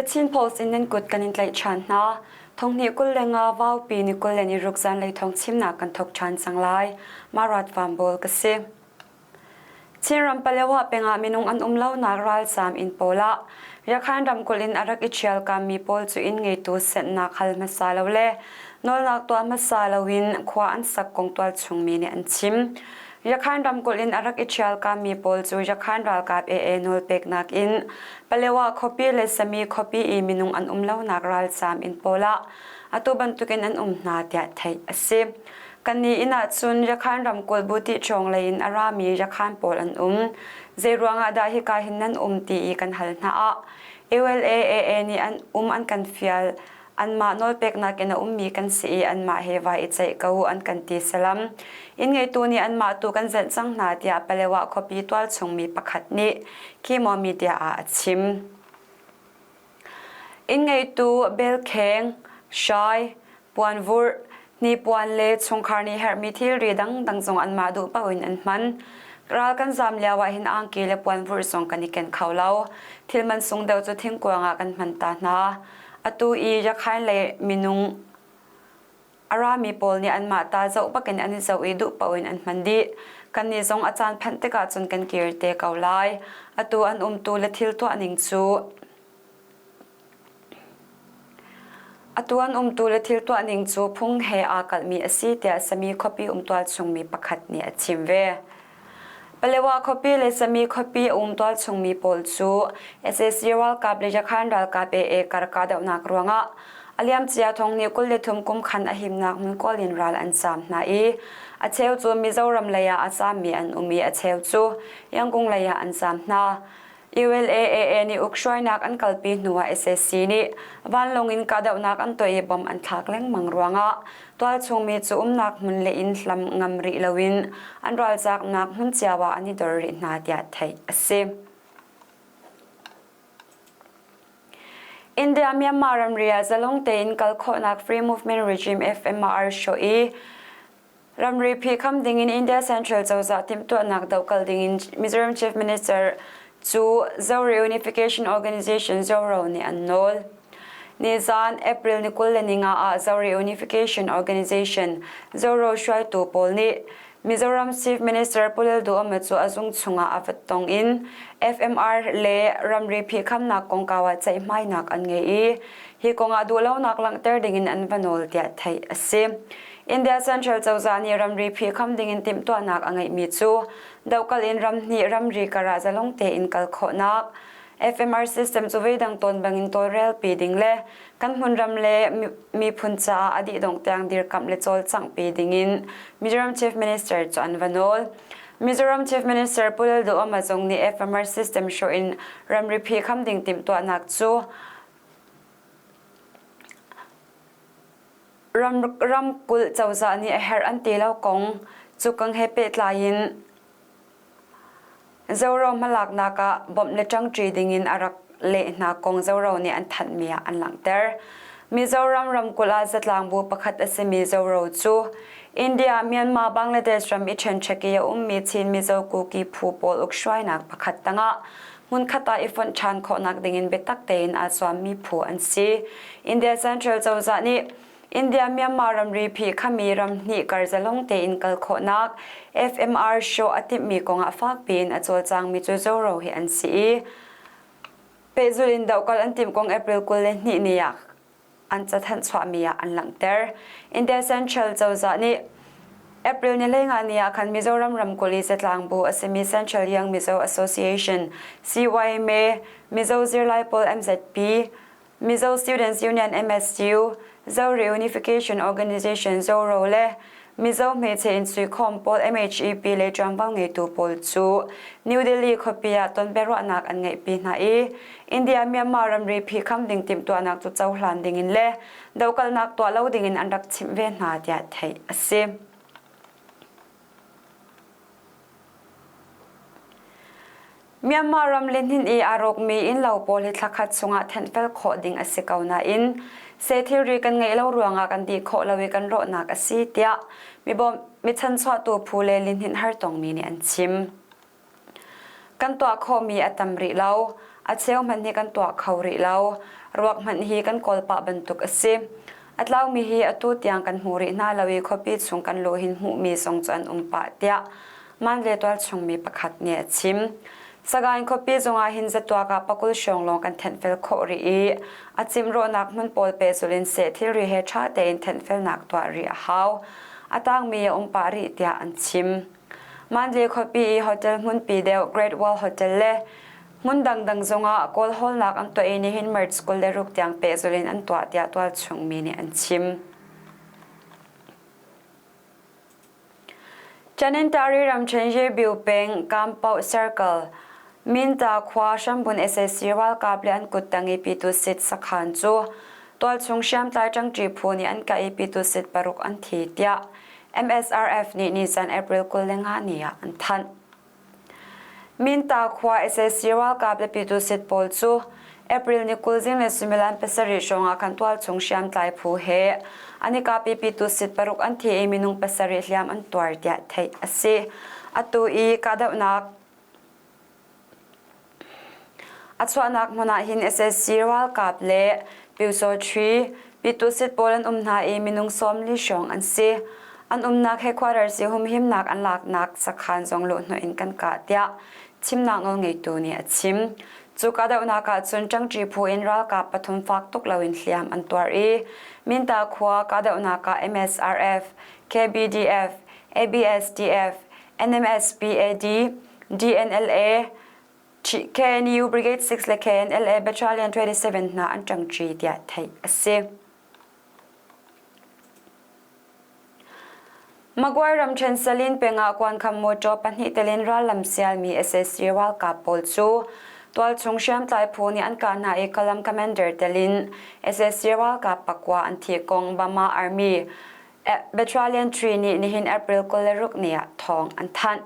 The Chin Post in nan kut kan in tlaih ṭhan hna. Thonghnih 25 vaupi ni 26 zanlei thawng chimnak kan thawk ṭhan cang lai. Marat Van Bawl ka si. Chinram Palewa pengah minung an um lonak ralzaam inn pawl ah Rakhan ramkulh in a rak i ṭhialkammi pawl cu inn ngeitu senhnak hal hmasa lo le nawlnak tuah hmasa loin khua an sak kong tualchungmi nih an chim. Rakhan ramkulh in a rak i ṭhialkammi pawl cu Rakhan ralkap AA nawlpeknak in Palewa khuapi le Sami khuapi i minung an um lonak ralzaam inn pawl ah atu bantukin an um hna tiah theih a si. Kannih inn ah cun Yakhan ramkulh buti ṭhawng lei in a rami Yakhan pawl an um. Zeiruang ah dah hika hin nan um ti i kan hal hna ah ULAAA nih an um an kan fial. Anmah nawlpeknak in a ummi kan si i anmah he vai i ceih ko u an kan ti salam. Inn ngeitu nih anmah tu kan zenh cang hna tiah Palewa khuapi tualchung mi pakhat nih Kimo Media ah a chim. Inn ngeitu belkheng, hrai, puanvurh, hnipuan le chungkhar nih herhmi thilri dangdang zong anmah duh paoh in an hman. Ral kan zaam lio ah hin angki le puanvurh zong kan i ken kho lo. Thil man sung deuh cu thingkuang ah kan hman ta hna. Atu i Rakhine lei minung a rami pawl nih anmah ta zoh bakin an i zoh i duh paoh in an hman dih. Kannih zong a caan phanh tikah cun kan kir te ko lai. Atu an umtu le thil tuah ning cu Atu an umtu le thil tuah ning cu phung he aa kalhmi a si tiah Sami khuapi umtual chungmi pakhat nih a chim ve. Palewa khuapi le Sami khuapi a umtual chungmi pawl cu sac ralkap le Yakhan ralkap AA kar kahdohnak ruangah a liamcia thong nih 23 kum khan a himnak hmun kawl in ral an caam hna i a cheu cu Mizoram lei ah a caammi an um i a cheu cu Yangon lei ah an caam hna. ULAAA nih ukhruainak an kalpi hnuah sac nih vanlawng in kahdohnak an tuah i bomb an thlak lengmang ruangah tualchung mi cu umnak hmun le inn hlam ngam rih loin an ralzaaknak hmun cio ah an i dor rih hna tiah theih a si. India Myanmar ramri ah zalong tein kal khawhnak Free Movement Regime FMR hrawh i Ramri phihkham dingin India Central cozah timhtuahnak dohkal dingin Mizoram Chief Minister cu Zo Reunification Organization ZORO nih an nawl. Nizaan April ni 25 ah Zo Reunification Organization ZORO hruaitu pawl nih Mizoram Chief Minister Pu Lalduhoma cu a zung chungah a vat tong in FMR le ramri phihkhamnak kongkau ah ceihmainak an ngei i hi kongah duhlonak langhter dingin an va nawl tiah theih a si. India Central cozah nih ramri phihkham dingin timhtuahnak a ngeihmi cu dohkalh in ramhnih ramri kar ah zalong tein kal khawhnak FMR system cu veidang tawn bangin tawlrelpi ding le kan hmunram le miphun caah a dihdongh tiang dirkamh le cawlcanghpi dingin Mizoram Chief Minister cu an va nawl. Mizoram Chief Minister Pu Lalduhoma zong nih FMR system hrawh in ramri phihkham ding timhtuahnak cu Ramkulh cozah nih a herh an ti lo kong cu kong he pehtlai in Zoro hmalaknak ah bawmh le ṭangṭi dingin a rak leh hna kong Zoro nih an thanhmi ah an langhter. Mizoram ramkulh ah zatlangbu pakhat a simi Zoro cu India, Myanmar, Bangladesh ram i ṭhenṭhek i a ummi Chin Mizo Kuki phu pawl ukhruainak pakhat tangah hmunkhat ah i fonh ṭhan khawhnak dingin biatak tein aa zuammi phu an si. India Central cozah nih India Myanmar ramri phihkhami ram hnih kar zalong tein kal khawhnak FMR show a timhmi kongah fakpi in a cawlcangmi cu Zoro hi an si i pehzulh in dohkal an timh kong April 22 ni ah an cathanh chuahmi ah an langhter. India Central cozah nih April ni 15 ni ah khan Mizoram ramkulh i zatlangbu a simi Central Young Mizo Association CYMA, Mizo Zirlai Pawl MZP, Mizo Students Union MSU, Zo Reunification Organization ZORO le Mizo hmeichhe innsuikhawm pawl MHEP le ṭuanvo ngeitu pawl cu New Delhi khuapi ah tonbiaruahnak an ngeihpi hna i India Myanmar ramri phihkham ding timhtuahnak cu cohlan dingin le dohkalhnak tuah lo dingin an rak chimh ve hna tiah theih a si. Myanmar ram lihnin i aa rawkmi innlo pawl hi thlakhat chungah thenhfel khawh ding a si ko nain seh thilri kan ngeih lo ruangah kan dih khawh lo i kan rawhnak a si tiah mi chanchuahtu phu le lihnin hartongmi nih an chim. Kan tuah khawhmi a tam rih lo. A cheu hmanh hi kan tuah kho rih lo. Ruak hmanh hi kan kawl pah bantuk a si. A tlaumi hi atu tiang kan hmu rih hna lo i khuapi chung kan luh hin hmuhmi zong cu an um pah tiah Manle tualchung mi pakhat nih a chim. Sagaing khuapi zongah hin zatuak ah pakul hrawng lawng kan thenhfel khawh rih i a cimrawhnak hmun pawl pehzulh in seh thilri he ṭha tein thenhfelnak tuah rih a hau. A tangmi a um pah rih tiah an chim. Mandalay khuapi i hotel hmunpi deuh Great Wall Hotel le hmun dangdang zongah kawl hawlnak an tuah i nihin March 26 tiang pehzulh in an tuah tiah tualchung mi nih an chim. Chanintari ramṭhen Yebiu peng Kampauh Circle Minta khua hrambun sac ralkap le an kuttang i Pyitusit sakhan cu tualchung hriamtlai ṭangṭi phu nih an kah i Pyitusit paruk an thi tiah MSRF nih nizan April 25 ni ah an thanh. Minta khua sac ralkap le Pyitusit pawl cu April ni 20 zing le suimilam pasarih hrawng ah khan tualchung hriamtlai phu he an i kap i Pyitusit paruk an thi i minung pasarih hliam an tuar tiah theih a si. Atu i kahdohnak A chuahnak hmun ah hin sac ralkap le Pyusawṭhi, Pyitusit pawl an um hna i minung 40 hrawng an si. An umnak headquarters i humhimnak an laknak sakhan zong luhhnawh in kan kah tiah chimnak nawlngeitu nih a chim. Cu kahdohnak ah cun ṭangṭi phu in ralkap pathum fak tuk loin hliam an tuar i Minta khua kahdohnak ah MSRF, KBDF, ABSDF, NMSPAD, DNLA, KNU Brigade 6 le KNLA Battalion 27 hna an ṭangṭi tiah theih a si. Magway ramṭhen Salin peng ah kuankham mawṭaw pahnih telin rallam sialmi sac ralkap pawl cu tualchung hriamtlai phu nih an kah hna i Kalam commander telin sac ralkap pakua an thih kong Bama Army Battalion 3 nih nihin April 26 ni ah thawng an thanh.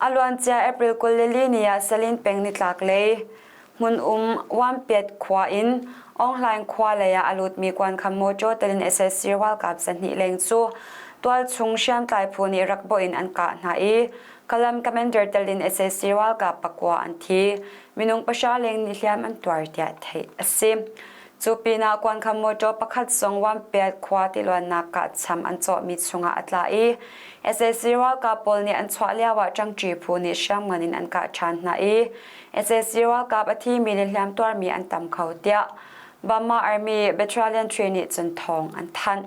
A luancia April 24 ni ah Salin peng nitlak lei hmun um Wampiat khua in Aung khua lei ah a lutmi kuankham mawṭaw telin sac ralkap zahnih leng cu tualchung hriamtlai phu nih rak bawh in an kah hna i Kalam commander telin sac ralkap pakua an thi. Minung pahra leng nih hliam an tuar tiah theih a si. Cu pinah kuankham mawṭaw pakhat zong Wampiat khua tiluannak kahcham an cawhmi chungah a tla i sac ralkap pawl nih an chuah lioah ṭangṭi phu nih hriamngan in an kah ṭhan hna i sac ralkap a thimi le hliamtuarmi an tam kho tiah Burma Army Battalion 3 nih cun thawng an thanh.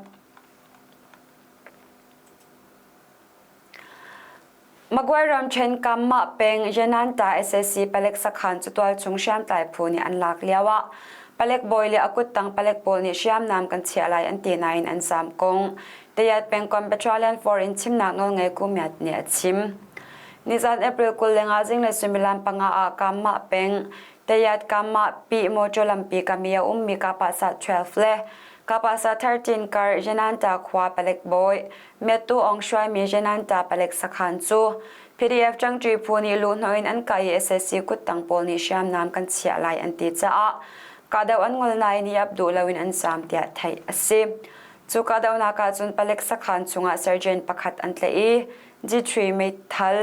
Magway ramṭhen Kammah peng Yananta sac palek sakhan cu tualchung hriamtlai phu nih an lak lioah palek bawi le a kuttang palek pawl nih hriamnam kan chiah lai an ti nain an zaam kong Tayat pengkomh Battalion 4 in chimnak nawlngei Ku Myat nih a chim. Nizan April 25 zinglei suimilam panga ah Kammah peng Tayat Kammah Pi Motor lampi kami a ummi Kapasa 12 le Kapasa 13 kar Yananta khua palek bawi Myattu Aung hruaimi Yananta palek sakhan cu PDF ṭangṭi phu nih luhhnawh in an kah i sac kuttang pawl nih hriamnam kan chiah lai an ti caah kahdoh an ngol nain i ap duh loin an zaam tiah theih a si. Cu kahdohnak ah cun palek sakhan chungah sergeant pakhat an tlaih i G3 meithal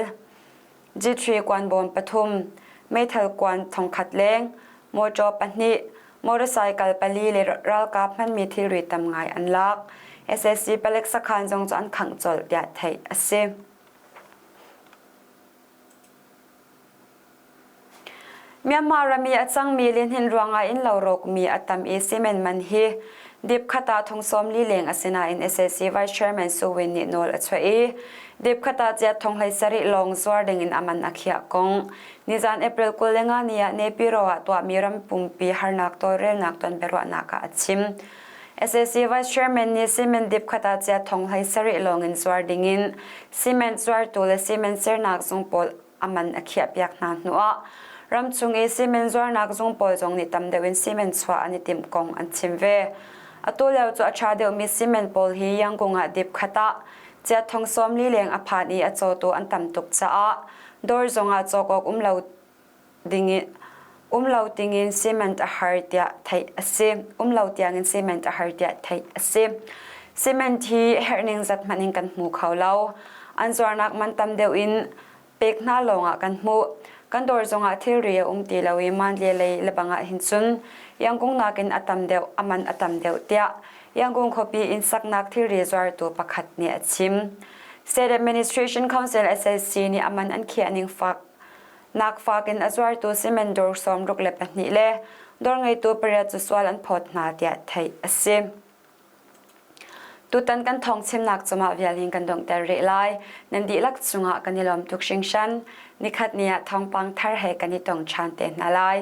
G3 kuanbawm pathum, meithal kuan thongkhat leng, mawṭaw pahnih, motorcycle pali le ralkap hmanmi thilri tam ngai an lak. SSC palek sakhan zong cu an khangh colh tiah theih a si. Myanmar ram i a cangmi lihnin ruangah innlo rawkmi a tam i cement man hi dip khat ah thong 40 leng a si nain sac Vice Chairman Su Win nih nawl a chuah i dip khat ah ciat thong 17 lawng zuar ding in a man a khiah kong nizan April 25 ni ah Naypyidaw ah tuahmi ram pumpi harnak tawlrelnak tonbiaruahnak ah a chim. Sac Vice Chairman nih cement dip khat ah ciat thong 17 lawng in zuar ding in cement zuartu le cement sernak zung pawl a man a khiahpiak hna hnuah ramchung i cement zuarnak zung pawl zong nih tam deuh in cement chuah an i timh kong an chim ve. Atu lio cu a ṭha deuhmi cement pawl hi Yangon ah dip khat ah ciat thong 40 leng a phan i a cawtu an tam tuk caah dawr zongah cawk awk um lo dingin um lo tingin cement a har tiah theih a si. Um lo tiangin cement a har tiah theih a si. Cement hi herhning zat hmanh in kan hmu kho lo. An zuarnak man tam deuh in. Pek hna lawngah kan hmuh. Kan dawr zongah thilri a um ti lo i Mandle lei lebang ah hin cun Yangon nakin a tam deuh, a man a tam deuh tiah Yangon khuapi inn saknak thilri zuartu pakhat nih a chim. State Administration Council SAC nih a man an khiah ning fak nak fak in a zuartu cement dawr 62 le dawr ngeitu pariat cu sual an phawt hna tiah theih a si. Tutan kan thawng chimnak cungah vial hin kan donghter rih lai. Nan dihlak cungah kan i lawm tuk hringhran. Nikhat ni ah thawngpang thar he kan i tong ṭhan te hna lai.